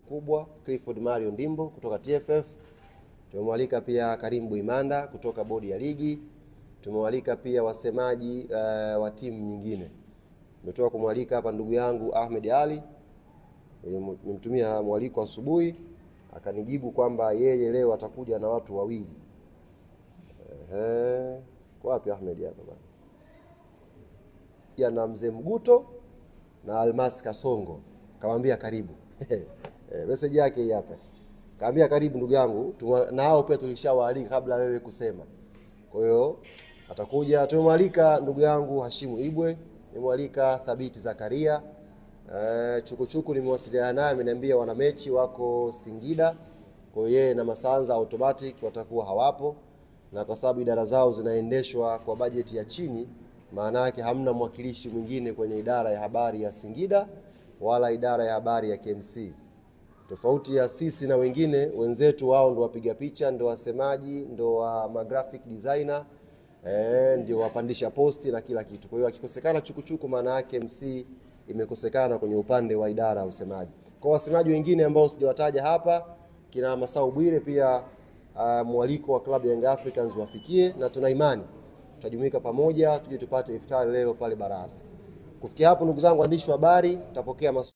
Kubwa Clifford Mario Ndimbo kutoka TFF. Tumemwalika pia Karim Buimanda kutoka bodi ya ligi. Tumewalika pia wasemaji wa timu nyingine. Nimetoka kumwalika hapa ndugu yangu Ahmed Ali. Nimtumia mwaliko asubuhi akanijibu kwamba yeye leo atakuja na watu wawili. Ehe, kwa wapi Ahmed hapa bwana? Ya na mzee Mguto na Almas Kasongo. Kamwambia karibu. Message yake hii hapa. Kaambia karibu ndugu yangu, na hao pia tulishawaalika kabla wewe kusema. Kwa hiyo atakuja. Tumemwalika ndugu yangu Hashimu Ibwe, nimemwalika Thabiti Zakaria. Chukuchuku nimewasiliana naye, ameniambia wana mechi wako Singida. Kwa hiyo yeye na Masanza automatic watakuwa hawapo, na kwa sababu idara zao zinaendeshwa kwa bajeti ya chini, maana yake hamna mwakilishi mwingine kwenye idara ya habari ya Singida wala idara ya habari ya KMC. Tofauti ya sisi na wengine wenzetu, wao ndo wapiga picha, ndo wasemaji, ndo wa graphic designer, ndio wapandisha posti na kila kitu. Kwa hiyo akikosekana Chukuchuku, maana yake MC imekosekana kwenye upande wa idara ya usemaji. Kwa wasemaji wengine ambao sijawataja hapa, kina Masau Bwire pia, mwaliko wa klabu ya Young Africans wafikie, na tuna imani tutajumuika pamoja tuje tupate iftari leo pale Baraza. Kufikia hapo, ndugu zangu waandishi wa habari, tutapokea maswali.